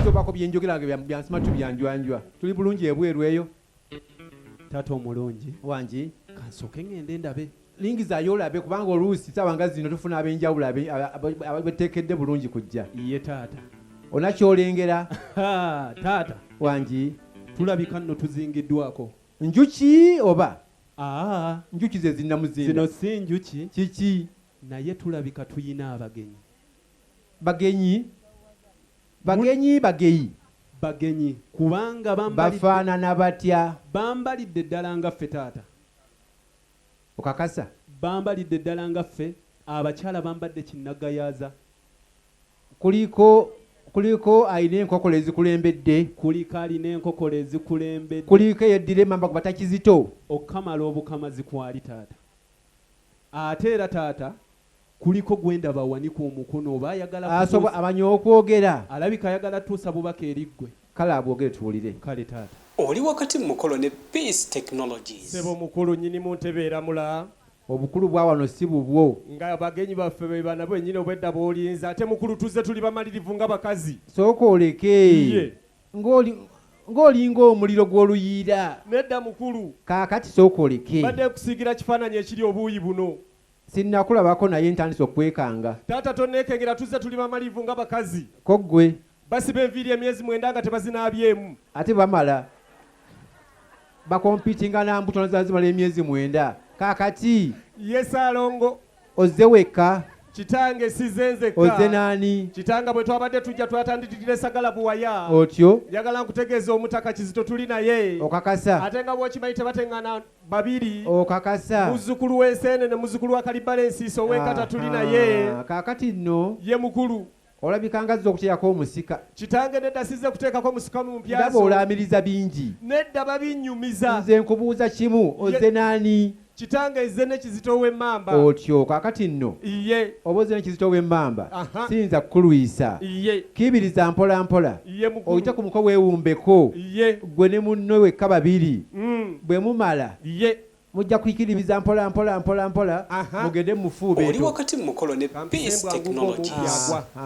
Tobako byenjogera nga byansimatu byanjwanjwa. Tuli bulungi ebweru eyo? Taata omulungi. Wangi. Kansooke ŋŋende ndabe. Lingizaayo olabe kubanga oluusi ssaawa nga zino tufuna ab'enjawulo abeteekedde bulungi kujja. Ye taata. Olina ky'olengera? Ha, taata. Wangi. Tulabika nno tuzingiddwako. Njuki oba? Aa. Njuki ze zinnamuzinda. Zino si njuki. Kiki? Naye tulabika tuyina abagenyi. Bagenyi? Bagenyi bageyi? Bagenyi kubanga bambalidde. Bafaanana batya? Bambalidde ddala nga ffe taata. Okakasa? Bambalidde ddala nga ffe. Abakyala bambadde kinnagayaaza. Kuliko kuliko alina enkokola ezikulembedde? Kuliko alina enkokola ezikulembedde. Kuliko eyeddira emmamba gwe bata Kizito? Okukamala obukamazi kwali taata. Ate era taata kuliko gwendaba awanika omukono oba ayagala Asobo kutuusa. amanyi okwogera? Alabika ayagala tuusa bubaka eri ggwe. Kale abwogere tuwulire. Kale taata. Oli wakati mu mukolo ne Peace Technologies. Ssebo mukulu nnyinimu ntebe eramula. Obukulu bwa wano si bubwo. Nga bagenyi baffe be bano bennyini obwedda b'olinze. Ate mukulu tuzze tuli bamalirivu nga bakazi. Sooka oleke. Ye. Ng'oli, ng'olinga omuliro gw'oluyiira. Nedda mukulu. Kaakati sooka oleke. Mbadde nkusiigira kifaananyi ekiri obuuyi buno. Sinnakulabako naye ntandise okukwekanga. Taata tonneekengera tuzze tuli bamalirivu nga bakazi. Ko ggwe? Basiba enviiri emyezi mwenda nga tebazinaabyemu. Ate bamala bakompitinga na mbuto nazo zimala emyezi mwenda. Kaakati. Ye Ssaalongo. Ozze wekka? Kitange sizze nzekka. Ozze n'ani? Kitanga bwe twabadde tujja twatandikidde sagala buwaya. Otyo? Njagala nkutegeeze Omutaka Kizito tuli naye. Okakasa? Ate nga bw'okimanyi tebateŋŋana babiri. Okakasa? Muzzukulu w'Enseenene, muzzukulu wa Kalibbala Ensiisi ow'enkata tuli naye. Kaakati nno. Ye mukulu. Olabika nga azze okuteekako omusika. Kitange nedda sizze kuteekako musika mu mpya Ndaba zo. olaamiriza bingi. Nedda babinnyumiza. Nze nkubuuza kimu, ozze n'ani? Kitange nzze ne Kizito ow'Emmamba. Otyo, kaakati nno. Iye. Oba ozze ne Kizito ow'Emmamba, Aha. siyinza kukulwisa. Iye. Kkibiriza mpola mpola. Iye mukulu. Oyite ku muko weewumbeko. Iye. Ggwe ne munno wekka babiri. Mm. Bwe mumala. Iye. Mujja kwikiririza mpola mpola mpola mpola Aha. mugende mu Oli mufuubeeto. wakati mu mukolo ne Kampise Peace mbwanguko okumpi Technologies. agwa.